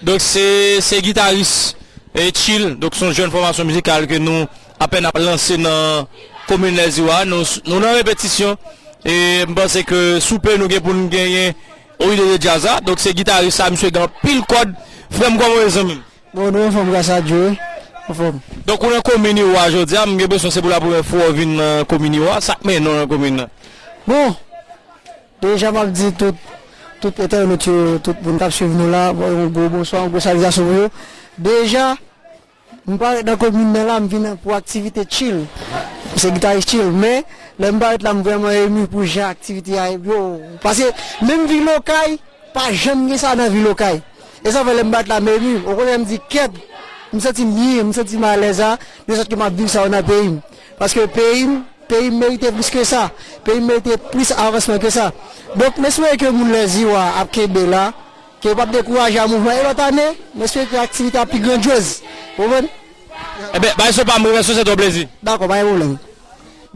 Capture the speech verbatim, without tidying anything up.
Donk se se gitaris e Chill, donk se yon jèn fòmasyon mizikal ke nou apèn ap lanse nan komin Lèziwa. Nou, nou nan repetisyon e m panse ke soupe nou gen pou n genyen o ide de djaz la. Donk se gitaris sa, misye gen anpil kòd. Frè m, kòman w ye, zanmi m? Bon, nou anfòm gras a Dye, anfòm. Donk ou nan komin Iwa jodi a, m gen enpresyon se pou la premyè fwa w vin nan komin Iwa. Sa k mennen w nan komin nan? Bon, deja m ap di tout tout entènot yo, tout moun k ap swiv nou la, bon, yon gwo bonswa, yon gwo salitasyon pou yo. Deja, m parèt nan komin nan la, m vin pou aktivite Chill. M se gitaris Chill, men lè m parèt la, m vrèman emi pou jan aktivite a ye. Yo, paske menm vil Okay, pa janm gen sa nan vil Okay. E sa fè lè m parèt la, m emi. Okontrè, m di, kèt, m santi m byen, m santi m alèz la, de sòt ke m ap viv sa yo nan peyi m. Paske peyi m, peyi m merite plis ke sa. Peyi m merite plis avansman ke sa. Donk, m espere ke moun Lèziwa ap kenbe la, ke yo p ap dekouraje a mouvman. E lòt ane, m espere ke aktivite a pi grandyoz. Ou konprann? Ebyen, bay so pa m, remersi w, se te yon plezi. Dakò, pa gen pwoblèm.